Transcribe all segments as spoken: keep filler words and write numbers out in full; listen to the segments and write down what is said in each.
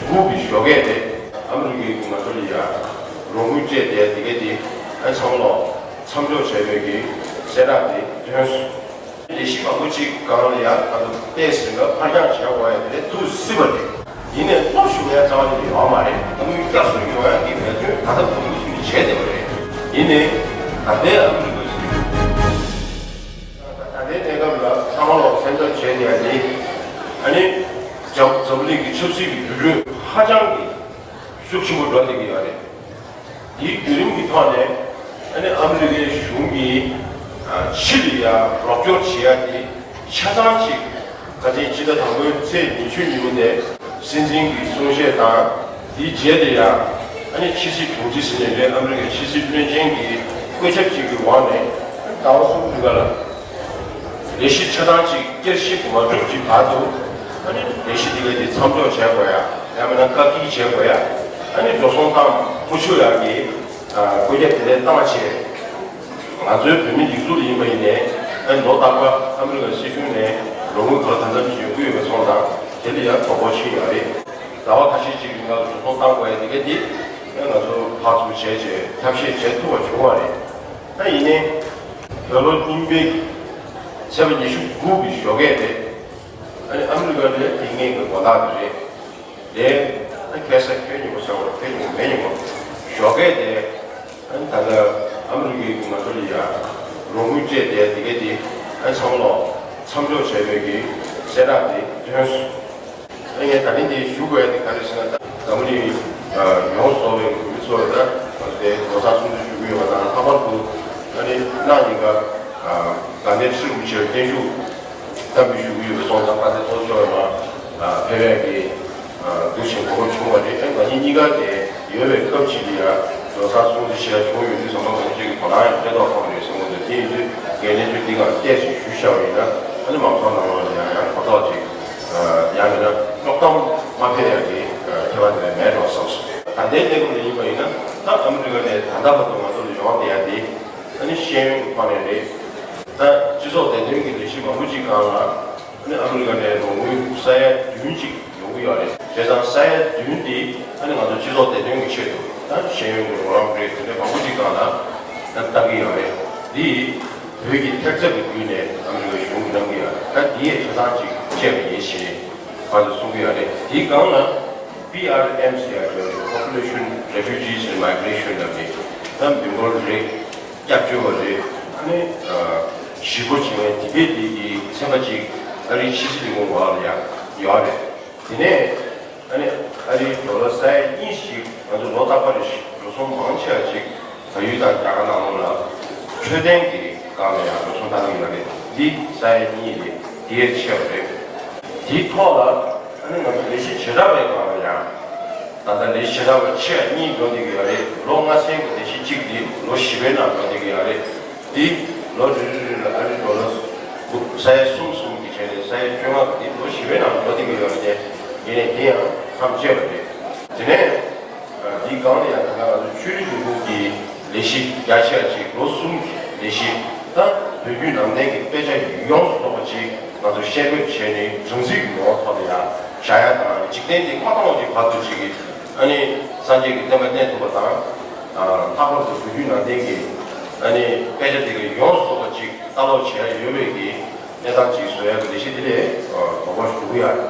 དགུ་གི་ཞོགས་ཀས་དེ་ཨ་མི་རི་ཀའི་ང་ཚོ་ལ་ཡ་རོགས་དངུལ་སྤྲད་དེ་དེ་གས་དེ་ཨ་ཚང་མ་ལོ་མཚམས་འཇོག་བྱས་པའི་གི་གསལ་བསྒྲགས་དེ་ཐོན་སོང་། ལས་གཞི་མང་པོ་ཅིག་སྒང་ལ་ཡ་ད་དུང་བལྟས་ཟིན་ལ་ཕར་འགྱངས་བྱས་དགོས་ཡ་དེ་ཐུག་སྲིད་པ་རེད། ཡིན་ནའི་སློབ་ཞུགས་ཡ་རྩ་བ་ནས་ཡོད་མ་རེད། དངུལ་བསྐྱར་གསོ་ཡོང་ཡ་གི་འབད་བརྩོན་ད་ལྟ་བར་དུ་བྱས་བསྡད་པ་རེད། ཡིན་ནའི་ད་ལྟའི་ཨ་མི་རི་ཀ་ཞིག་ད་ལྟའི་གནས་སྐབས་ལ་ཚང་མ་ལོག་སེམས་འཚབ་བྱས་བསྡད་ཡ་དེ་ཨ་ནི་འཛམ་འཛམ་གླིང་གི་ཆབ་སྲིད་ཀྱི་འགྱུར་འགྲོས་ཧ་ཅང་གི་ཤུགས་ཆེན་པོ་འགྲོ་བསྡད་ཀྱི་ཡོད་རེད། དེའི་བརྒྱུད་རིམ་གྱི་ཐོག་ནས་ཨ་ནི་ཨ་མི་རི་ཀའི་གཞུང་གིས་ཨ་ཕྱི་ལ་ཡ་རོགས་སྐྱོར་བྱེད་ཡ་དེ་ཆ་ཚང་ཅིག་ཁ་སང་ཕྱི་ཟླ་དང་པོའི་ཚེས་ཉི་ཤུ་ཉིན་མོ་ནས་སྲིད་འཛིན་གྱི་གསུང་བཤད་དང་དེའི་རྗེས་དེ་ཡ་ཨ་ནི་ཕྱི་སྲིད་དྲུང་ཆེ་ཟེར་ནས་རེད། ཨ་མི་རི་ཀའི་ཕྱི་སྲིད་བློན་ཆེན་གྱི་བཀོད་ཁྱབ་ཅིག་གི་འོག་ནས་ཟླ་བ་གསུམ་རིང་ག་ལ། ལས་གཞི་ཆ་ཚང་ཅིག་བསྐྱར་ཞིབ་མ་གྲུབ་ཀྱི་བར་དུ་ཨ་ནི་ལས་གཞི་འདི་ག་དེ་མཚམས་འཇོག་བྱས་དགོས་ཡ། ཡང་མིན་ན་བཀག་སྐྱིལ་བྱས་དགོས་ཡ། ཨ་ནི་འགྲོ་སོང་བཏང་མ་ཤོར་ཡ་གི་བཀོད་རྒྱ་དེ་འདྲ་བཏང་བྱས། ང་ཚོའི་བོད་མི་སྒྲིག་འཛུགས་ལ་ཡིན་པ་ཡིན་ནའི་ཨ་ནི་ལོ་རྟག་པར་ཨ་མི་རི་ཀ་སྲིད་གཞུང་ནས་རོགས་དངུལ་ག་ལ་ད་ལྟ་ཡོང་གི་ཡོད་པ་སོང་ཙང་དེ་ལ་ཡང་དོ་ཕོག་ཕྱིན་ཡོད་རེད། ཟླ་བ་ཁ་ཤས་ཅིག་རིང་ལ་འགྲོ་སོང་བཏང་དགོས་ཡ་དེ་ག་དེ་ཨ་ང་ཚོ་ཕར་ཚུར་བྱས་བྱས་ཐབས་ཤེས་བྱེད་ཐུབ་པ་བྱུང་བ་རེད། ད་ཡིན་ནའི་བོད་ལོ་རྙིང་པའི་ཚེས་པ་ཉི་ཤུ་དགུ་གི་ཞོགས་ཀས་རེད། ཨ་ནི་ཨ་མི་རི་ཀ་ནས་དེ་སྔའི་གི་དགོན་བདག་དེ་རེད། དེ་ཨ་ཁ་སང་ཁྱོད་ཉིན་མོ་ཟེར་བ་ཁྱོད་ཉིན་མོ་མེད་ཉིན་མོ་ཞོགས་ཀས་དེ་ཨ་ནི་ད་ལྟ་ཨ་མི་རི་ཀའི་གི་ང་ཚོ་ལ་ཡ་རོགས་དངུལ་སྤྲད་དེ་དེ་གས་དེ་ཨ་ཚང་མ་ལོ་མཚམས་འཇོག་བྱས་པའི་གི་གསལ་བསྒྲགས་དེ་ཐོན་སོང་། ཨ་ངས་ད་རིང་འདི་ཞུ་དགོས་ཡ་དེ་ག་རེ་ཟེར་ན། ད་འཛམ་བུ་གླིང་ཡོངས་སུ་རྫོགས་པའི་མི་ཚོ་ལ་ད་དེ་ལོ་གསར་སྲུང་བརྩི་ཞུ་གི་ཡོད་པ་དང་། ལྷག་པར་དུ་ཨ་ནི་གནངས་ཉིན་ཀ་དགའ་ལྡན་ཁྲི་རིན་པོ་ཆེར་བརྟན་བཞུགས་བསྟར་འབུལ་ཞུ་གི་ཡོད་པ་སོང་ཙང་། དཔལ་ལྡན་ཐོག་མཆོག་ལ་ཕེབས་ཡ་གི་འདུག་ཅིང་གོ་སྐབས་བྱུང་བ་རེད། ཨ་ང་གཉིས་གཉིས་ཀ་དེ་ཡོད་པའི་སྐབས་ཅིག་ལ་ཡ་ལོ་གསར་སྲུང་བརྩི་བྱེད་ཡ་བྱུང་ཡོད་དུས་ཙམ་པ་ང་ཚོ་གཅིག་གི་དོ་སྣང་ཡང་སྤྲད་མདོག་ཁ་པོ་རེད་བསམ་གྱི་འདུག་དེ་ཡིན་དུས་ངས་གནས་ཚུལ་འདི་གང་ཏོག་ཙམ་ཞུས་བཞག་པ་ཡིན་ན་ཨ་ནི་མང་ཚོགས་ནང་ལོགས་ལ་ཡང་ཡང་གོ་རྟོགས་ཅིག་ཡང་མིན་ན་དཀྲོག་གཏམ་མ་ཕེབས་ཡ་གི་ཁྱད་པར་དེ་མེད་འགྲོ་བསམ་སོང་། ད་ལྟའི་གནས་སྐབས་ལ་ཡིན་པ་ཡིན་ན་ད་ཨ་མི་རི་ཀ་ནས་ད་ལྟ་བར་དུ་ང་ཚོ་ལ་ཡོང་བསྡད་ཡ་དེ་ཨ་ནི་ཤེས་ཡོན་གྱི་ཐོག་ནས་རེད། ད་སྤྱི་ཚོགས་བདེ་དོན་གྱི་ལས་གཞི་མང་པོ་ཅིག་སྒང་ལ་ཨ་ནི་ཨ་མི་རི་ཀ་ནས་རོགས་དངུལ་ས་ཡ་བདུན་ཅིག་ཡོང་གི་ཡོད་རེད། བྱས་ཙང་ས་ཡ་བདུན་འདི་ཨ་ནི་ང་ཚོ་སྤྱི་ཚོགས་བདེ་དོན་གྱི་ཆེད་དུ་ད་ཤེས་ཡོན་གྱི་རོགས་རམ་རེད། དེ་འདྲ་མང་པོ་ཅིག་སྒང་ལ་ད་བཏང་གི་ཡོད་རེད། འདི་བོད་ཀྱི་ཐེབས་རྩ་གི་བརྒྱུད་ནས་ཨ་མི་རི་ཀའི་གཞུང་གིས་གནང་གི་ཡོད་རེད། ད་འདི་ཡས་ཆ་ཚང་ཅིག་བཅད་པ་ཡིན་ཞེས་ཕར་ཚུར་གསུང་གི་ཡོད་རེད། དེའི་སྒང་ལ་པི་ཨར་ཨེམ་སི་ཡ་གི་Population Refugees and Migration ལབ་ནས་ད་མི་འབོར་རེ་སྐྱབས་བཅོལ་བ་རེ་ཨ་ནི་གཞིས་སྤོ་བྱེད་མཁན་དེ་གས་དེ་གི་ཚན་པ་ཅིག་ཨ་རིའི་ཕྱི་སྲིད་ལས་ཁུངས་འོག་ལ་ཡང་ཡོད་རེད། དེ་ནས་ཨ་ནི་ཨ་རིའི་ཌོ་ལར་ས་ཡ་གཉིས་ཤིག་ང་ཚོ་ལོ་རྟག་པར་རེ་ཞིག་འགྲོ་སོང་མང་ཆེ་བ་ཅིག་བལ་ཡུལ་དང་རྒྱ་གར་ནང་ལོགས་ལ་འཕྲོད་བསྟེན་གྱི་སྒང་ལ་ཡང་འགྲོ་སོང་བཏང་གི་ཡོད་རེད། འདི་ས་ཡ་གཉིས་ལས་དེ་ཡས་ཆེ་བ་རེད། དེའི་ཐོག་ལ་ཨ་ནི་ང་ཚོ་ལས་གཞི་བྱེ་བྲག་པའི་སྒང་ལ་ཡང་ད་ལྟ་ལས་གཞི་བྱེ་བྲག་པ་ཆེ་བ་གཉིས་འགྲོ་བསྡད་ཀྱི་ཡོད་རེད། ལོ་ལྔ་ཚན་གྱི་ལས་གཞི་གཅིག་འདི་ལོ་བཞི་པའི་ནང་འགྲོ་བསྡད་ཀྱི་ཡོད་རེད། འདི་ལོ་རེ་རེ་རེ་ལ་ཨ་རི་ཌོ་ལར་ས་ཡ་གསུམ་གསུམ་གྱི་གྲས་ནས་ས་ཡ་བཅོ་ལྔ་གི་འདི་ལོ་བཞི་པའི་ནང་འགྲོ་བསྡད་ཀྱི་ཡོད་རེད། དེ་ཡིན་ནའི་དེ་ཡང་མཚམས་བཅད་པ་རེད། དེ་ནས་འདིའི་སྒང་ལ་ཡང་ད་ལྟ་ང་ཚོ་ཆོས་རིག་ལས་ཁུངས་ཀྱི་ལས་གཞི་རྒྱ་ཆེ་བ་ཅིག་ལོ་གསུམ་གྱི་ལས་གཞི་ད་བོད་བརྒྱུད་ནང་བསྟན་གྱི་དཔེ་ཆ་ཡོངས་སུ་རྫོགས་པ་ཅིག་ང་ཚོ་ཤེས་དགོས་བྱས་ནས་སྦྲང་རྩིའི་ངོ་བོ་ཐོག་ལ་ཡང་བཞག་ཡ་དང་། འཇིག་རྟེན་འདི་མ་སྟོངས་པ་ཅིག་བར་དུ་ཅིག་གི་ཨ་ནི་སངས་རྒྱས་ཀྱི་བསྟན་པ་གནས་ཐུབ་པ་དང་། ལྷག་པར་དུ་བོད་བརྒྱུད་ནང་བསྟན་གྱི་ཨ་ནི་དཔེ་ཆ་དེ་ག་ཡོངས་སུ་རྫོགས་པ་ཅིག་ལྟ་ཀློག་བྱས་ཡོད་པའི་གི་གནས་སྟངས་ཅིག་བཟོ་ཡ་གི་ལས་གཞི་དེ་ལས་དོ་ཕོག་ཞུ་གི་ཡོད།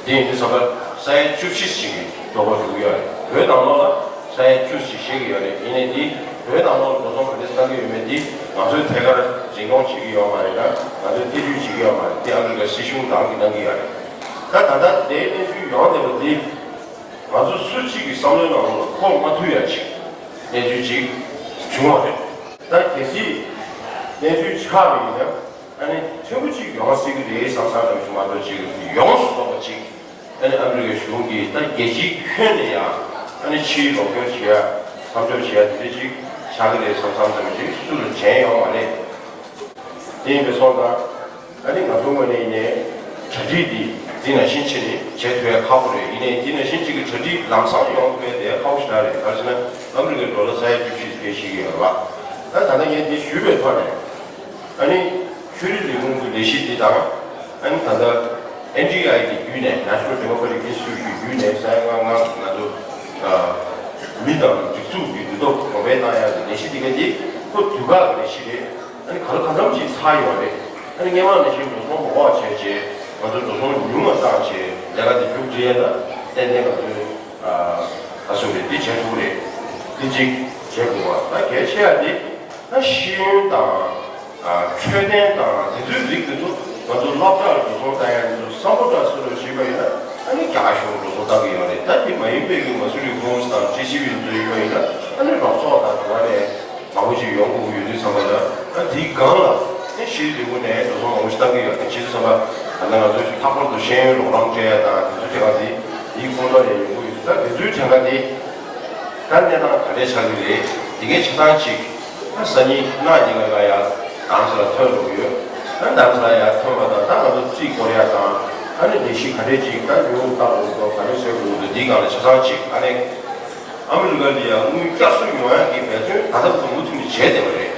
དེ་ཡིན་དུས་ཙམ་པ་ས་ཡ་བཅུ་བཞི་ཞིག་གི་དོ་ཕོག་ཞུ་གི་ཡོད་རེད། བོད་ནང་ལོགས་ལ་ས་ཡ་བཅུ་བཞི་བཤད་ཀྱི་ཡོད་རེད། ཡིན་ནའི་འདི་བོད་ནང་ལོགས་འགྲོ་སོང་ག་འདྲ་བཏང་གི་ཡོད་མེད་འདི་ང་ཚོས་ཐད་ཀར་འཛིན་སྐྱོང་བྱེད་ཀྱི་ཡོད་མ་རེད་ན། ང་ཚོས་ཐེ་བྱུས་བྱེད་ཀྱི་ཡོད་མ་རེད། འདི་ཨ་མི་རི་ཀ་སྲིད་གཞུང་རང་གིས་གནང་གི་ཡོད་རེད། ད་ད་ལྟ་དེའི་གནས་ཚུལ་ཡོང་བསྡད་པ་འདི་ང་ཚོ་སུ་གཅིག་གི་བསམ་བློའི་ནང་ལོགས་ལ་འཁོར་མ་ཐུབ་ཡ་ཅིག་གནས་ཚུལ་ཅིག་བྱུང་བ་རེད། ད་གལ་སྲིད་གནས་ཚུལ་ཆགས་པ་ཡིན་ན། ཨ་ནི་ཕྲན་བུ་ཅིག་ཡོང་སྲིད་ཀྱི་རེད་བསམ་བསམ་འདྲ་བོ་ཞིག་མ་གཏོགས་ཅིག་ཡོངས་སུ་རྫོགས་པ་ཅིག་ཨ་ནི་ཨ་མི་རི་ཀའི་གཞུང་གིས་ད་རྒྱལ་སྤྱིའི་ཁྱོན་ནས་ཡང་ཨ་ནི་ཕྱིའི་རོགས་སྐྱོར་བྱེད་ཡ་མཚམས་འཇོག་བྱེད་ཡ་དེ་འདྲ་ཅིག་ཆགས་ཀྱི་རེད་བསམ་བསམ་འདྲ་བོ་ཅིག་སུ་ལ་དྲན་ཡོད་མ་རེད། དེ་ཡིན་པའི་སོང་ཙང་ཨ་ནི་ང་ཚོའི་ངོས་ནས་ཡིན་ནའི་གྲ་སྒྲིག་འདི་འདི་ནང་བཞིན་བྱས་ནས་བྱེད་ཐུབ་ཡ་ཁག་པོ་རེད། ཡིན་ནའི་འདི་ནང་བཞིན་ཅིག་གི་གྲ་སྒྲིག་ལམ་སང་ཡོང་ཐུབ་ཡ་དེ་ཁག་པོ་ཞེ་དྲག་རེད། ག་རེ་ཟེར་ན་ཨ་མི་རི་ཀའི་ཌོ་ལར་ས་ཡ་བཅུ་བཞི་ཙམ་ཞིག་ཡོད་རེད་བ། ད་ད་ལྟ་ངས་འདི་ཞུས་པའི་ཐོག་ནས། ཨ་ནི་ཆོས་རིག་ལས་ཁུངས་ཀྱི་ལས་གཞི་འདི་དང་། ཨ་ནི་ད་ལྟ་ ཨེན་ཌི་ཨའི་གི་བརྒྱུད་ནས། National Democratic Institute གི་བརྒྱུད་ནས་ས་ཡ་ལྔ་ལྔ་ང་ཚོ་ཨ་མི་དང་སྒྲིག་འཛུགས་ཀྱི་འདུ་ཐོག་གོང་འཕེལ་བཏང་ཡག་གི་ལས་གཞི་འདི་ག་འདི་ཁོ་དུས་བཀག་གི་ལས་གཞི་རེད། ཨ་ནི་ག་ལ་གང་འཚམ་ཞིག་ཚར་ཡོད་རེད། ཨ་ནི་སྔོན་མ་ནང་བཞིན་འགྲོ་སོང་མང་བ་བྱས་བྱས་ང་ཚོ་འགྲོ་སོང་ཉུང་བ་བཏང་བྱས་ལས་ཀ་འདི་མཇུག་སྒྲིལ་ཡ་ལ་ཏན་ཏན་ང་ཚོས་ཨ་ཨ་སུ་རེད་འདི་བྱས་ཐུབ་རེད། འདི་གཅིག་བྱས་དགོས་པ་ད་གལ་ཆེ་ཡ་འདི། ད་ཤེས་ཡོན་དང་། ཨ་འཕྲོད་བསྟེན་དང་དེ་ཚོའི་རིགས་དེ་ཚོ་ང་ཚོ་སློབ་གྲྭར་འགྲོ་སོང་བཏང་ཡ་དེ་ཚོ་སམ་བྷོ་ཊ་སུ་རུ་བྱེད་པ་ཡིན་ན་ཨ་ནི་རྒྱ་གཞུང་འགྲོ་སོང་བཏང་གི་ཡོད་རེད། ད་དེ་མ་ཡིན་པའི་གི་མ་སུ་རི་ཧོམ་སི་དང་ཀྲི་ཤི་བི་ཚོ་ཡིན་པ་ཡིན་ན་ཨ་ནི་རོགས་ཚོགས་དང་དེ་བ་ནས་མང་པོ་ཞིག་ཡོང་དགོས་ཀྱི་ཡོད་དུས་ཙམ་པ་ལ་ཨ་དེའི་སྒང་ལ་ཨ་ཤེས་རིག་པུ་ནས་འགྲོ་སོང་མང་པོ་ཞིག་བཏང་གི་ཡོད་རེད། བྱེད་དུས་ཙམ་པ་ད་ལྟ་ང་ཚོ་ལྷག་པར་དུ་ཤེས་ཡོན་རོགས་རམ་སྤྲད་ཡ་དང་དེ་ཚོ་དེ་ག་དེ་དེའི་ཁོངས་གཏོགས་ནས་ཡོང་གི་ཡོད། ད་དེ་ཚོའི་གྲངས་ཀ་དེ། ད་གནས་སྟངས་ག་འདྲས་ཆགས་ཀྱི་རེད། དེ་གའི་ཆ་ཚང་ཅིག་ད་སང་ཉིན་གནངས་ཉིན་ང་ཡར་རྡ་རམ་ས་ལ་ཐོན་འགྲོ་གི་ཡོད། ད་རྡ་རམ་ས་ལ་ཡར་ཐོན་པ་དང་ད་ང་ཚོ་རྩིས་སྐོར་ཡ་དང་ཨ་ནི་ལས་གཞི་ག་འདྲས་ཅིག་ད་ཉུང་རུ་བཏང་དགོས་འདུག་ག་འདྲས་བཟོ་དགོས་འདུག་འདིའི་སྒང་ལ་ཆ་ཚང་ཅིག་ཨ་ནི་ཨ་མི་རི་ཀ་ལ་ཡ་དངུལ་བསྐྱར་གསོ་ཡོང་ཡ་གི་འབད་བརྩོན་ད་ལྟ་བར་དུ་མུ་མཐུད་ནས་བྱས་བསྡད་པ་རེད།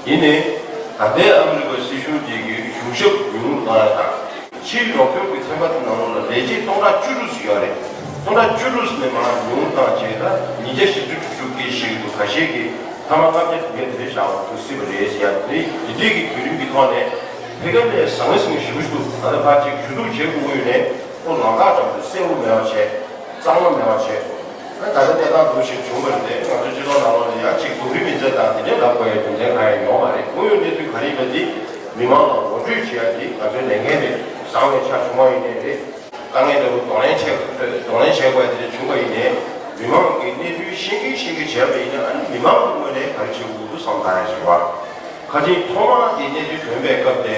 ཡིན་ནའི་ད་ལྟའི་ཨ་མི་རི་ཀ་སྲིད་གཞུང་དེ་གི་གཞུང་ཞབས་ཉུང་རུ་བཏང་ཡ་དང་། ཕྱིའི་རོགས་སྐྱོར་གྱི་ཚན་པ་དེ་ནང་ལོགས་ལ་ལས་བྱེད་སྟོང་ཕྲག་བཅུ་དྲུག་ཙམ་ཡོད་རེད། སྟོང་ཕྲག་བཅུ་དྲུག་ཙམ་ནས་མར་ཉུང་བཏང་བྱས་ད་ཉིས་བརྒྱ་བཞི་བཅུ་དྲུག་ཅུ་སྐད་ཞིག་འདུག་ཁ་ཤས་ཀྱིས་ཐ་མ་ལྔ་བརྒྱ་བདུན་བརྒྱ་དེ་འདྲ་བཞག་འདུག་སྲིད་པ་རེད་ཟེར་ཡ་དེ་འདྲའི་དེ་འདྲའི་གི་བརྒྱུད་རིམ་གྱི་ཐོག་ནས་ཕ་གི་ལས་ཟང་ངེ་ཟིང་ངེ་ཞེ་པོ་ཞིག་འདུག་ད་ལྟ་ཕར་ཅིག་ཞུ་གཏུག་བྱེད་དགོས་ཀྱི་ཡོད་ནའི་ཁོ་ལམ་ཁ་འགྲམ་དུ་གསལ་པོ་མེད་པ་བྱས། གཙང་མ་མེད་པ་བྱས། ད་ལྟ་གནས་སྟངས་འདུག་ཞིག་བྱུང་བ་རེད་དེ་ང་ཚོ་སྤྱི་ཚོགས་ནང་ལོགས་ལ་ཡང་ཅིག་སྡུག་རུས་མི་མཛད་དང་དེ་འདྲའི་ལབ་དགོས་ཡ་རྒྱུ་མཚན་གང་ཡང་ཡོད་མ་རེད། དངོས་ཡོད་གནས་ཚུལ་ག་རེ་ཡིན་པ་འདི་མི་མང་ལ་ངོ་སྤྲོད་བྱེད་ཡ་འདི་ང་ཚོའི་ལས་འགན་རེད། བཟང་བའི་ཆ་བྱུང་བ་ཡིན་ནའི་རེད། དཀའ་ངལ་འདྲ་བོ་གདོང་ལེན་བྱེད་གདོང་ལེན་བྱེད་དགོས་ཡ་དེ་འདྲ་བྱུང་བ་ཡིན་ནའི་མི་མང་གི་གནས་ཚུལ་ཤེས་ཀྱི་ཤེས་ཀྱི་བྱས་པ་ཡིན་ན་ཨ་ནི་མི་མང་གི་ངོས་ནས་ག་རེ་བྱེད་དགོས་འདུག་བསམ་བཏང་ཡ་ཞིག་རེད་བ། ཁ་ཅིག་ཐོག་མར་དེ་གནས་ཚུལ་ཐོན་པའི་སྐབས་དེ་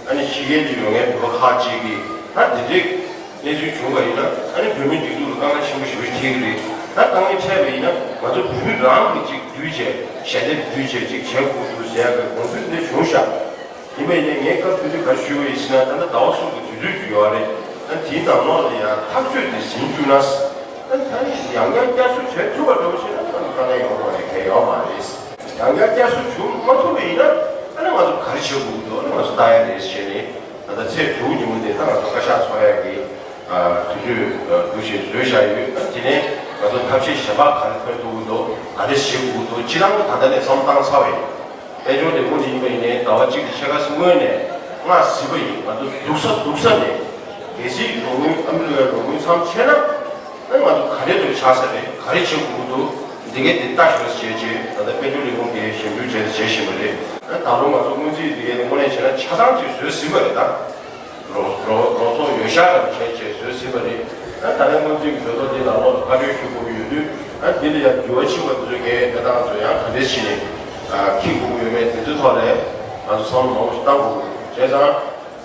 ཨ་ནི་ཕྱི་རྒྱལ་དུ་ཡོད་མཁན་བོད་པ་ཁག་ཅིག་གིས་ད་དེ་འདྲའི་གནས་ཚུལ་བྱུང་བ་ཡིན་ན་ཨ་ནི་བོད་མིའི་སྒྲིག་འཛུགས་ལ་དཀའ་ངལ་ཆེན་པོ་ཞེ་པོ་ཞིག་འཕྲད་ཀྱི་རེད། ད་དཀའ་ངལ་འཕྲད་པ་ཡིན་ན་ང་ཚོ་བོད་མི་རང་གིས་ཅིག་བསྡུས་བྱས་ཞལ་འདེབས་བསྡུས་བྱས་ཅིག་བྱེད་དགོས་འདུག་ཟེར་ཡག་གི་དགོངས་ཚུལ་འདི་བྱུང་ཤག་ཡིན་པ་ཡིན་ནའི་ངས་སྐབས་དེ་དུས་ག་རེ་ཞུས་པ་ཡིན་ཟེར་ན་ད་ལྟ་ཟླ་བ་གསུམ་གྱི་དུས་ཚོད་ཅིག་ཡོད་རེད། ཨ་ནི་དེའི་ནང་ལོགས་ལ་ཡང་ཐག་གཅོད་དེ་ཟིན་བཅུག་ན་ཨ་ནི་ད་ནི་ཡང་བསྐྱར་བསྐྱར་གསོ་བྱེད་ཐུབ་པ་འདྲ་བོ་ཞིག་ན་ཨ་ནི་དཀའ་ངལ་ཡོང་དགོས་ཡ་གང་ཡང་ཡོད་མ་རེད། ཡང་བསྐྱར་བསྐྱར་གསོ་བྱུང་མ་ཐུབ་པ་ཡིན་ན་ཨ་ནི་ང་ཚོ་ག་རེ་བྱེད་དགོས་ཀྱི་འདུག་ཨ་ནི་ང་ཚོ་ལྟ་ཡ་རེད་ཞེས་ནས་ད་ལྟ་ཚེས་དྲུག་ཉིན་མོ་དེ་ད་ང་ཚོ་བཀའ་ཤག་ཚོགས་ཡ་གི་དུས་ཚོད་འདུག་ཞེས་བཟོས་བཞག་ཡོད། ཨ་ནི་དེ་ནས་ང་ཚོ་ཐབས་ཤེས་གཞན་པ་ག་རེ་འཐེན་ཐུབ་ཀྱི་འདུག་ག་རེ་བྱེད་དགོས་ཀྱི་འདུག་སྤྱིར་བཏང་གི་ད་ལྟ་ནས་བསམ་བཏང་ཚར་བ་ཡིན། དཔལ་འབྱོར་ལས་ཁུངས་ནས་ཡིན་པ་ཡིན་ནའི་ཟླ་བ་གཅིག་གི་ཕྱེད་ཀ་སྔོན་ནས་སྔར་གཟིགས་པ་ཡིན། ང་ཚོ་སྡུག་ས་སྡུག་ས་ནས་གལ་སྲིད་རོགས་དངུལ་ཨ་མི་རི་ཀའི་རོགས་དངུལ་མཚམས་ཆད་ན་ཨ་ང་ཚོ་ག་རེ་འདྲ་ཆགས་ས་རེད། ག་རེ་བྱེད་དགོས་འདུག་འདི་གའི་འདི་ལྟ་ཞོག་ཅེས་བྱས་ད་ལྟ་དཔལ་འབྱོར་ལས་ཁུངས་ཀྱིས་ཞིབ་འཇུག་བྱས་བྱེད་བཞིན་པ་རེད། ཨ་ད་རུང་ང་ཚོ་སྔོན་རྩིས་འདི་གའི་དངོས་གནས་བྱས་ན་ཆ་ཚང་ཅིག་བཟོས་ཟིན་པ་རེད་ད། རོགས་རོགས་རོགས་ཚོགས་ཡོད་ཤག་རམ་བྱས་བྱས་བཟོས་ཟིན་པ་རེད། ཨ་ད་ལན་སྔོན་རྩིས་ཀྱི་གྲོས་ཚོགས་འདི་ནང་ལོགས་ལ་བཀའ་འཁྲོལ་ཞུ་དགོས་ཀྱི་ཡོད་དུས་ཨ་འདི་ལ་ཡང་འགྱུར་བ་ཕྱིན་པ་དེ་ཚོའི་གའི་གནས་སྟངས་ཚོ་ཡང་ག་འདྲས་བྱས་ནས་ཨ་འཁྱེར་དགོས་ཀྱི་ཡོད་མེད་དེ་ཚོའི་ཐོག་ལ་ང་ཚོ་བསམ་བློ་མང་པོ་ཞིག་བཏང་དགོས་ཀྱི་ཡོད། བྱས་ཙང་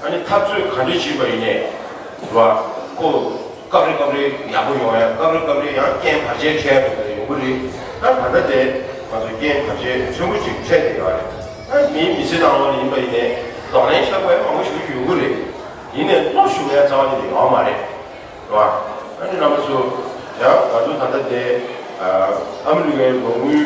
ཨ་ནི་འཐབ་རྩོད་ག་འདྲས་བྱས་པ་ཡིན་ནའི་རེད་བ། ཁོ་སྐབས་རེ་སྐབས་རེ་ཡག་པོ་ཡོང་ཡ། སྐབས་རེ་སྐབས་རེ་ཡང་རྐྱེན་བར་ཆད་འཕྲད་པ་ཡོང་གི་རེད། ད་ད་ལྟ་དེ་ང་ཚོ་རྐྱེན་བར་ཆད་ཆེན་པོ་ཅིག་འཕྲད་བསྡད་ཡོད་རེད། ད་མིའི་མི་ཚེ་ནང་ལོགས་ལ་ཡིན་པ་ཡིན་ནའི་གདོང་ལེན་བྱ་དགོས་ཡ་མང་པོ་ཞིག་ཡོང་གི་རེད། ཡིན་ནའི་བློ་ཞུམ་ཡ་རྩ་བ་ཉིད་ནས་ཡོད་མ་རེད། རེད་བ། ཨ་ནི་རྣམ་པ་ཚོ་ཡང་ང་ཚོ་ད་ལྟ་དེ་ཨ་མི་རི་ཀའི་རོགས་དངུལ་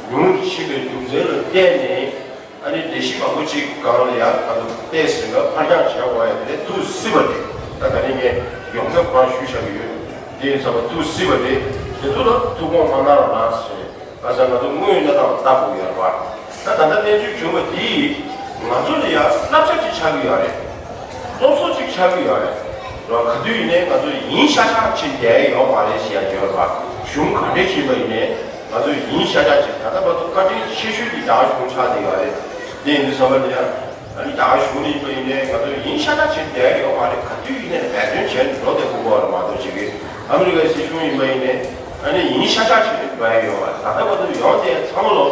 ཉུང་རུ་ཕྱིན་པའི་རྒྱུ་མཚན་ལ་བརྟེན་ནས། ཨ་ནི་ལས་གཞི་མང་པོ་ཅིག་སྒང་ལ་ཡང་ད་དུང་ཏོག་ཙམ་ལ་ཕར་འགྱངས་བྱེད་དགོས་ཡ་དེ་ཐུག་སྲིད་པ་རེད། ད་ད་རིང་ངས་ཡོངས་ཁྱབ་ཁོ་རང་ཞུས་བཞག་གི་ཡོད། དེ་ཡིན་ཙང་ཐུག་སྲིད་པ་རེད། དེ་ཚོ་ལ་ཐུགས་དགོངས་མ་གནང་རོགས་གནང་ཟེར། ཁ་སང་ང་ཚོ་དངོས་ཡོད་གནས་སྟངས་ལ་ལྟ་དགོས་ཡོད་རེད་བ། ད་ད་ལྟ་གནས་ཚུལ་བྱུང་བ་འདིས་ང་ཚོ་ལ་ཡང་བསླབ་བྱ་ཅིག་ཆགས་ཀྱི་ཡོད་རེད། སློབ་གསོ་ཅིག་ཆགས་ཀྱི་ཡོད་རེད། རེད་བ། ག་དུས་ཡིན་ནའི་ང་ཚོ་ཡིན་ཤག་ཤག་བྱེད་བསྡད་ཡོད་མ་རེད་ཟེར་ཡ་ཡོད་རེད་བ། གཞུང་ག་འདྲས་བྱེད་པ་ཡིན་ནའི་ང་ཚོ་ཡིན་ཤག་ཤག་བྱེད། ད་ལྟ་བར་དུ་བཀའ་དྲིན་ཆེ་ཤོས་དེ་རྒྱ་གཞུང་ཆགས་བསྡད་ཡོད་རེད། དེ་ཡིན་དུས་ཙམ་པ་ལ་ཡང་ཨ་ནི་རྒྱ་གཞུང་ནས་ཡིན་པ་ཡིན་ནའི་ང་ཚོ་ཡིན་ཤག་ཤག་བྱེད་བསྡད་ཡོད་མ་རེད། ག་དུས་ཡིན་ནའི་འབད་བརྩོན་བྱས་ནས་འགྲོ་བསྡད་དགོས་པ་རེད་མ་གཏོགས་ཅིག་གིས་ཨ་མི་རི་ཀའི་སྲིད་གཞུང་ཡིན་པ་ཡིན་ནའི་ཨ་ནི་ཡིན་ཤག་ཤག་བྱེད་ནས་འགྲོ་ཡ་ཡོད་མ་རེད། ད་ལྟ་བར་དུ་ཡོང་བསྡད་ཚང་མ་ལོ་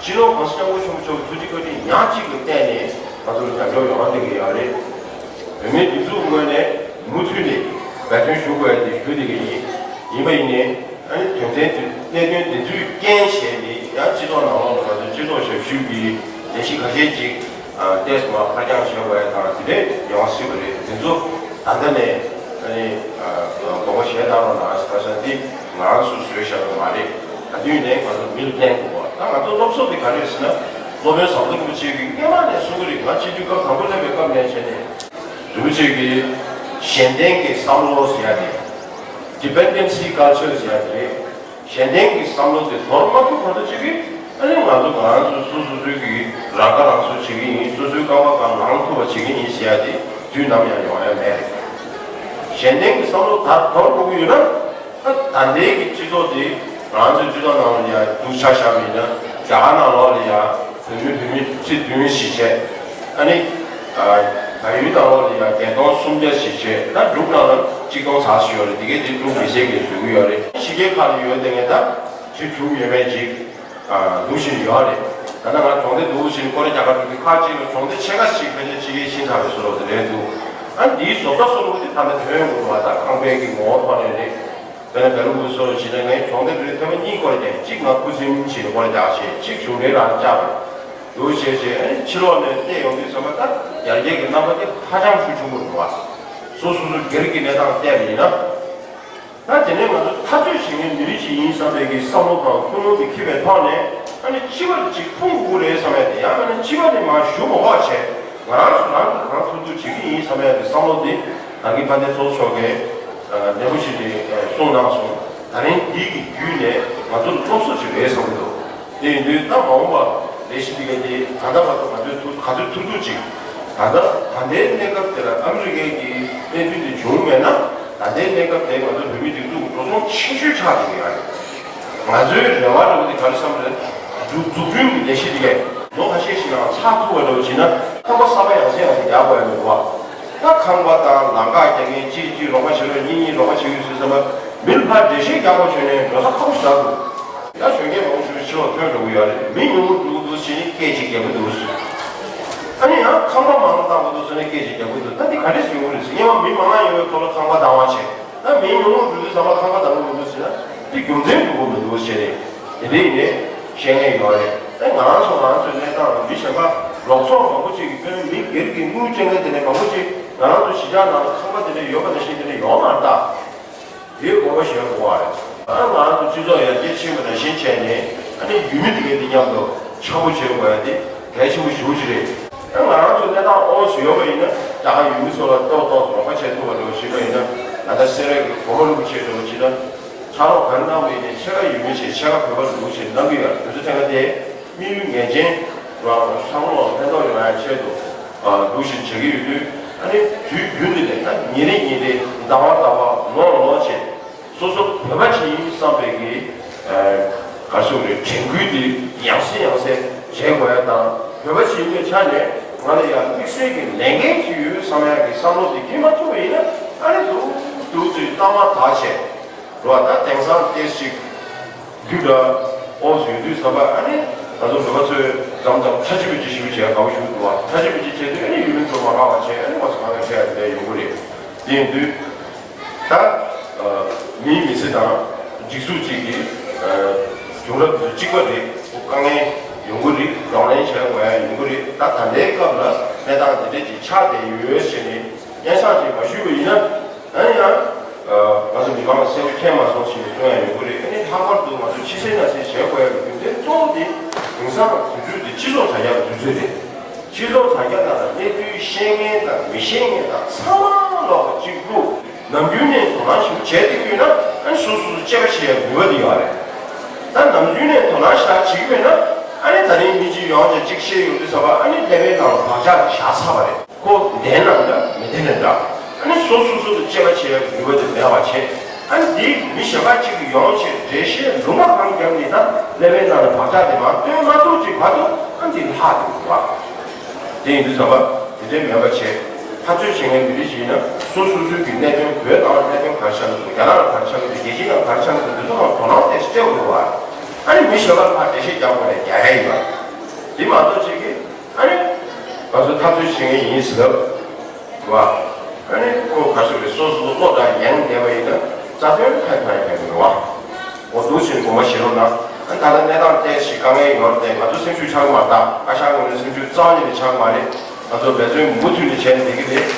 སྤྱི་ནོར་༸གོང་ས་༸སྐྱབས་མགོན་ཆེན་པོ་མཆོག་གི་ཐུགས་རྗེ་བཀའ་དྲིན་ཉག་གཅིག་གི་སྟེང་ནས་ང་ཚོར་རྒྱབ་སྐྱོར་ཡོང་བསྡད་ཀྱི་ཡོད་རེད། བོད་མིའི་སྒྲིག་འཛུགས་ངོས་ནས་མུ་མཐུད་ནས་འབད་བརྩོན་ཞུ་དགོས་ཡ་དེ་ཞུ་བསྡད་ཀྱི་ཡིན། ཡིན་པ་ཡིན་ནའི་ཨ་ནི་དོན་ཚན་དེ་གནད་དོན་དེ་ཚོས་རྐྱེན་བྱས་ནས་ཡང་སྤྱི་ཚོགས་ནང་ལོགས་ལ་ང་ཚོའི་སྤྱི་ཚོགས་ཞབས་ཞུ་གི་ལས་གཞི་ཁ་ཤས་ཅིག་ཏོག་ཙམ་ཕར་འགྱངས་བྱས་པ་དང་དེ་འདྲས་ཡོང་སྲིད་པ་རེད། དེ་ཚོ་ད་ལྟ་ནས་ཨ་ནི་དགོངས་པ་བཞེས་གནང་རོགས་གནང་ཟེར། ཁ་སང་འདི་ང་རང་ཚོས་བཟོས་བཞག་པ་མ་རེད། ག་དུས་ནས་ང་ཚོ་མིར་བསྟན་དགོས་པ། ད་ང་ཚོ་སློབ་གསོ་དེ་ག་རེ་རེད་ཟེར་ན་སློབ་དཔོན་ཟམ་གདོང་རིན་པོ་ཆེ་གིས་སྔོན་མ་ནས་གསུང་གི་རེད། ང་སྤྱི་འཐུས་སྐབས་དང་པོ་སླེབས་པའི་སྐབས་ནས་བྱས་ནས་རིན་པོ་ཆེ་གིས་ གཞན་བརྟེན་གྱི་བསམ་བློ་ཟེར་ཡ་དེ། Dependency Culture ཟེར་ཡ་དེ་རེད། གཞན་བརྟེན་གྱི་བསམ་བློ་དེ་དོར་མ་ཐུབ་བར་དུ་ཅིག་གིས། ཨ་ནི་ང་ཚོ་ང་རང་ཚོ་སོ་སོ་སོའི་གི་རང་ཁ་རང་གསོ་བྱེད་ཀྱི་ཡིན། སོ་སོའི་རྐང་པ་སྒང་ལངས་ཐུབ་པ་བྱེད་ཀྱི་ཡིན་ཟེར་ཡ་དེ་དུས་ནམ་ཡང་ཡོང་ཡ་མེད་རེད། གཞན་བརྟེན་གྱི་བསམ་བློ་དར་དོར་དགོས་ཀྱི་ཡོད་ན། ད་ད་ལྟའི་གི་སྤྱི་ཚོགས་འདི་ང་ཚོའི་སྤྱི་ཚོགས་ནང་ལ་ཡ་སྡུག་ཆ་བཞག་པ་ཡིན་ན། རྒྱ་གར་ནང་ལོགས་ལ་ཡ་བོད་མི་བོད་མི་ཁྲི་བདུན་བཞི་བྱས། ཨ་ནི་བལ་ཡུལ་ནང་ལོགས་ལ་ཡ་བརྒྱད་སྟོང་སུམ་བརྒྱ་བཞི་བྱས། ད་འབྲུག་ནང་ལ་གཅིག་སྟོང་ཙམ་ཞིག་ཡོད་རེད། དེ་གའི་དེ་འབྲུག་མི་སེར་གྱིས་བཟོ་གི་ཡོད་རེད། ཕྱི་རྒྱལ་ཁག་ལ་ཡོད་དེ་ངས་ད་ཁྲི་དྲུག་ཡོད་མེད་ཅིག་འདུག་བཞིན་ཡོད་རེད། ད་ལྟ་ང་གྲོང་སྡེ་འདུག་བཞིན་སྐོར་ར་རྒྱག་ག་འགྲོ་དུས་ཁག་ཅིག་ལ་གྲོང་སྡེ་ཆེ་ཁག་ཅིག་ཕལ་ཆེར་ཕྱི་རྒྱལ་ཕྱིན་ཚར་བའི་བཟོ་འདྲ་དེ་རེད་འདུག་ཨ་ནི་འདིའི་བཟོ་ལྟ་བཟོ་འདྲ་དེ་ད་ལྟ་ཐོན་ཡོང་གི་འདུག་བ། ད་ཁང་པའི་གི་ངོ་བོ་ཐོག་ནས་རེད། དཔེར་ན་བལ་ཡུལ་དུ་སོང་བྱས་ན་ངའི་གྲོང་སྡེ་འདིར་ཐེངས་མ་གཉིས་སྐོར་རྒྱག་གཅིག་ང་ཁུ་སིམ་བྱས་ནས་སྐོར་རྒྱག་བྱས། གཅིག་གཞུང་འབྲེལ་ལ་བཅར་བ་འདུག་བྱས་བྱས། ཨ་ནི་ཕྱི་ལོགས་ནས་བལྟས་ཡོང་དུས་ཙམ་པ་ད་ཡར་རྒྱས་ཀྱི་རྣམ་པ་དེ་ཧ་ཅང་ཤུགས་ཆེན་པོ་འདུག་བ། སོ་སོ་སོ་སྒེར་གྱི་གནས་སྟངས་བལྟས་པ་ཡིན་ན། ད་དེ་ནས་ང་ཚོ་འཐབ་རྩོད་བྱེད་མཁན་མི་རིགས་ཤིག་ཡིན་བསམ་པའི་གི་བསམ་བློ་དང་ཀུན་སློང་དེ་འཁྱེར་བའི་ཐོག་ནས། ཨ་ནི་སྤྱི་པ་ཅིག་ཕུང་དགོས་རེད་བསམ་ཡ་དེ། ཡང་མིན་ན་སྤྱི་པ་དེ་མར་ཞུ་མ་དགོས་པ་བྱས། ང་རང་སུ་རང་གིས་གང་ཐུབ་ཐུབ་བྱེད་ཀྱི་ཡིན་བསམ་ཡ་གི་བསམ་བློ་དེ་ད་གིན་དཔལ་ལྡན་ཚོགས་གཙོ་མཆོག་གིས་ནན་པོ་ཞིག་ནས་གསུངས་གནང་སོང་། ད་རིང་འདི་གི་བརྒྱུད་ནས་ང་ཚོར་སློབ་གསོ་ཅིག་རེད་བསམ་གྱི་འདུག་དེ་ཡིན་དུས་ད་མ་འོངས་པ་ལས་གཞི་འདི་ག་དེ་ད་ལྟ་བར་དུ་ང་ཚོས་ཐུབ་ག་ཚོད་ཐུབ་ཐུབ་ཅིག་ད་ལྟ་ད་ལྟའི་གནས་སྐབས་དེ་ལ་ཨ་མི་རི་ཀའི་གི་གནད་དོན་དེ་བྱུང་མེད་ན། ད་ལྟའི་གནས་སྐབས་དེ་ང་ཚོ་བོད་མིའི་སྒྲིག་འཛུགས་ཀྱི་འགྲོ་སོང་ཆེ་ཤོས་ཆགས་བསྡད་ཀྱི་ཡོད་རེད། ང་ཚོའི་རེ་བ་རེ་བ་དེ་ག་རེ་བསམ་རེད། འཛུགས་འཛུགས་སྐྲུན་གྱི་ལས་གཞི་དེ་གས་ལོ་ཁ་ཤས་ཤིག་ནང་ཚར་ཐུབ་པ་འདྲ་བོ་བྱས་ན། ཁང་པ་གསར་པ་ཡང་སེ་ཡང་སེ་རྒྱག་དགོས་ཡ་མི་འདུག་བ། ད་ཁང་པ་དང་ལམ་ཁ་རྒྱག་མཁན་གཅིག་གིས་གཅིག་རོགས་པ་བྱེད་རོགས། གཉིས་གཉིས་རོགས་པ་བྱེད་ཀྱི་ཡོད་ཟེར་ཙམ་པ། མི་ལ་ཕར་འགྲེལ་བཤད་རྒྱག་དགོས་བྱུང་ན་འགྲོ་ས་ཁག་པོ་ཞེ་དྲག་འདུག་ད་གཞོན་སྐྱེས་མང་པོ་ཞིག་ཕྱི་ལོགས་ཐོན་འགྲོ་གི་ཡོད་རེད། མི་ཉུང་རུ་འགྲོ་གི་འདུག་ཟེར་ནས་སྐད་ཅིག་རྒྱག་གི་འདུག་ཨ་ནི་ཡང་ཁང་པ་མང་རུ་བཏང་དགོས་འདུག་ཟེར་ནས་སྐད་ཅིག་རྒྱག་གི་འདུག་ད་འདི་ག་འདྲས་ཡོང་གི་རེད་ཟེར། སྔོན་མ་མི་མང་ཡོད་པའི་ཐོག་ལ་ཁང་པ་བཏང་བ་བྱས། ད་མི་ཉུང་རུ་འགྲོ་དུས་ཙམ་པ་ཁང་པ་བཏང་གི་མི་འདུག་ཟེར་ན། འདི་རྒྱུ་མཚན་འགྲོ་གི་མི་འདུག་ཟེར་ནས་དེ་འདྲས་ཡིན་ནས་བཤད་མཁན་ཡོད་རེད། ད་ང་རང་ཚོ་ང་རང་ཚོའི་གནས་སྟངས་ལ་མི་གཞན་པ་རོགས་ཚོགས་མང་པོ་ཅིག་གིས། དཔེར་ན་མི་སྒེར་གྱི་དངུལ་སྤྲད་མཁན་དེ་འདྲས་མང་པོ་ཅིག་ང་རང་ཚོ་གཞིས་ཆགས་ནང་ལ་ཁང་པ་དེ་འདྲས་ཡོད་པ་ནང་བཞིན་དེ་འདྲས་ཡོད་མ་རེད་ད། དེའི་དགོངས་པ་བཞེས་དགོས་པ་རེད། ཨ་ང་རང་ཚོ་སྤྱི་ཚོགས་ཡར་རྒྱས་ཕྱིན་པ་ནང་བཞིན་བྱས་ནས། ཨ་ནི་ཡུལ་མི་དེ་གའི་དེ་མཉམ་དུ་འཆམ་པོ་བྱེད་དགོས་ཡ་དེ་གལ་ཆེན་པོ་ཞེ་པོ་ཅིག་རེད། ཨ་ང་རང་ཚོ་གནས་སྟངས་ཨོ་ཙམ་ཡོད་པ་ཡིན་ན། རྒྱ་གར་ཡུལ་མི་ཚོ་ལ་ཏོག་ཏོག་ཙམ་རོགས་པ་བྱེད་ཐུབ་པ་འདྲ་བོ་ཞིག་ཡིན་པ་ཡིན་ན། ད་ལྟ་སེ་ར་གི་གོང་མ་རིན་པོ་ཆེ་འདྲ་བོ་བྱས་ན། ཕྱག་རོགས་ག་རེ་གནང་བ་ཡིན་ནའི་ཕྱེད་ཀ་ཡུལ་མི་བྱས་ཕྱེད་ཀ་བོད་པ་ལ་འདུག་བྱས་གནང་གི་ཡོད་རེད། དེ་ཚོ་ཐད་ཀ་དེ་དམིགས་ཡུལ་ངེས་ཅན་རང་བསམ་བློ་ཕན་ཐོགས་ཡོང་ཡ་ཆེད་དུ་འདུག་བཞིན་བྱེད་ཀྱི་ཡོད་དུས། ཨ་ནི་དུས་རྒྱུན་དུ་ནས་ད་ཉིན་རེ་ཉིན་རེ་ཟླ་བ་ཟླ་བ་ལོ་ལོ་བྱས། སོ་སོ་བོད་པ་ཅིག་ཡིན་བསམ་པའི་གི་ག་རེ་ཟེར་དགོས་རེད། དྲན་སྐུལ་དེ་ཡང་སེ་ཡང་སེ་བྱེད་དགོས་ཡ་དང་། བོད་པ་ཅིག་ཡིན་པའི་ཆ་ནས་ང་ལ་ཡང་དམིགས་བསལ་གྱི་ལས་འགན་ཅིག་ཡོད་བསམ་ཡ་གི་བསམ་བློ་དེ་སྐྱེ་མ་ཐུབ་པ་ཡིན་ན། ཨ་ནི་འདུག་འདུག་ཅིག་གཏའ་མ་དག་བྱས། རོ། ད་དེང་སང་ཏོག་ཙམ་རྒྱུད་ལ་ཨོ་ཙམ་ཡོད་དུས་ཙམ་པ། ཨ་ནི་ང་ཚོ་བོད་པ་ཚོས་མཚམས་མཚམས་ཁྲ་ཆིལ་པོ་ཅིག་ཞིག་བྱས་དགའ་པོ་ཞིག་འདུག་བ། ཁྲ་ཆིལ་པོ་ཅིག་བྱས་དུས། ཨ་ནི་ཡུལ་མི་ཚོ་མ་དགའ་བ་བྱས། ཨ་ནི་ང་ཚོ་གང་ལ་བྱས་ཡ་དེ་འདྲ་ཡོང་གི་རེད། དེ་ཡིན་དུས་ད་མིའི་མི་ཚེ་དང་སྒྲིག་འཛུགས་གཅིག་གི་བྱུང་རབས་དེ་ཚོ་གཅིག་པ་རེད། དཀའ་ངལ་ཡོང་གི་རེད། གདོང་ལེན་བྱེད་དགོས་ཡ་ཡོང་གི་རེད། ད་ད་ལྟའི་སྐབས་ལ་གནས་སྟངས་དེ་འདྲ་ཅིག་ཆགས་བསྡད་ཡོད་ཟེར་ནས་སྙན་སེང་ཅིག་མ་ཞུས་པ་ཡིན་ན། ཨ་ནི་ཡང་ང་ཚོ་མི་མང་ལ་གསལ་པོ་མཁྱེན་མ་སོང་ཞེས་གསུང་ཡ་ཡོང་གི་རེད། ཨ་ནི་ལྷག་པར་དུ་ང་ཚོ་ཕྱི་གསལ་ནང་གསལ་བྱེད་དགོས་ཡ་གི་རྒྱུ་མཚན་གཙོ་བོ་དེ། དེང་སང་དུས་ཚོད་དེ་སྤྱི་ཚོགས་དྲ་རྒྱ་གི་དུས་ཚོད་རེད། སྤྱི་ཚོགས་དྲ་རྒྱ་ནང་ལ་གནས་ཚུལ་ཤེས་མཁན་དང་མི་ཤེས་མཁན་དང་ཚང་མ་ལོག་གཅིག་ཏུ་ནམ་རྒྱུན་ནས་དོ་སྣང་ཞིག་བྱས་བསྡད་ཀྱི་ཡོད་ན། ཨ་ནི་སོ་སོ་སོ་དཔྱད་པ་བྱེད་ཡ་ནུས་པ་དེ་ཡོད་རེད། ད་ནམ་རྒྱུན་ནས་དོ་སྣང་ཞེ་དྲག་བྱེད་ཀྱི་མེད་ན། ཨ་ནི་ད་རིང་མི་གཅིག་ཡོང་བྱས་གཅིག་བཤད་ཡོང་དུས་ཙམ་པ། ཨ་ནི་ཀླད་པའི་ནང་ལ་བག་ཆགས་དེ་བཞག་ཚར་བ་རེད། ཁོ་བདེན་ནམ་འདྲ་མི་བདེན་ནམ་འདྲ། ཨ་ནི་སོ་སོ་སོ་ལ་དཔྱད་པ་བྱེད་ཡ་ནུས་པ་དེ་མེད་པ་བྱས། ཨ་ནི་འདི་མི་གཞན་པ་གཅིག་གིས་ཡོང་བྱས་འགྲེལ་བཤད་ལུང་པ་གང་བརྒྱབ་ནས། ད་ཀླད་པའི་ནང་ལ་བག་ཆགས་དེ་མར་བཏོན་མ་ཐུབ་ཅིག་བར་དུ། ཨ་ནི་འདི་ལྷག་འགྲོ་གི་འདུག་བ། དེ་ཡིན་དུས་ཙམ་པ་དེ་འདྲའི་མེད་པ་བྱས། འཐབ་རྩོད་བྱེད་མཁན་མི་རིགས་ཤིག་ཡིན་ན་སོ་སོ་སོའི་གི་གནད་དོན། བོད་ནང་ལ་གནད་དོན་ག་རེ་ཆགས་ཀྱི་འདུག་རྒྱ་ནག་ལ་ག་རེ་ཆགས་ཀྱི་འདུག་རྒྱལ་སྤྱི་ནང་ག་རེ་ཆགས་ཀྱི་འདུག་འདི་ཚོ་ལ་དོ་སྣང་ཏོག་ཙམ་སྤྲད་དགོས་འདུག་བ། ཨ་ནི་མི་གཞན་པ་ལ་ཕར་འགྲེལ་བཤད་རྒྱག་དགོས་ནས་རྒྱག་ཡ་ཡིན་པ། དེ་མ་གཏོགས་ཅིག་གིས། ཨ་ནི་ང་ཚོ་འཐབ་རྩོད་བྱེད་མཁན་ཡིན་ཟེར་ལབ་བ། ཨ་ནི་ཁོ་ག་ཚོད་རེད། སོ་སོ་སོ་བློ་དང་ཡང་བསྡད་པ་ཡིན་ན་རྩ་དོན་ཁ་ཁ་ཡང་ཕན་མི་རུང་བ། འོ་འདུག་ཕྱིན་དགོངས་པ་བཞེས་རོགས་གནང་། ཨ་ནི་ད་ལྟ་གནས་སྟངས་ཏོག་ཙམ་དཀའ་ངལ་ཡོད་རེད་དེ། ང་ཚོ་སེམས་ཤུགས་ཆག་གི་མ་རེད་ད། བཀའ་ཤག་ངོས་ནས་སེམས་ཤུགས་རྩ་བ་ཉིད་ནས་ཆག་གི་མ་རེད། ང་ཚོ་འབད་བརྩོན་མུ་མཐུད་ནས་བྱས་ནས་བསྡད་ཀྱི་རེད།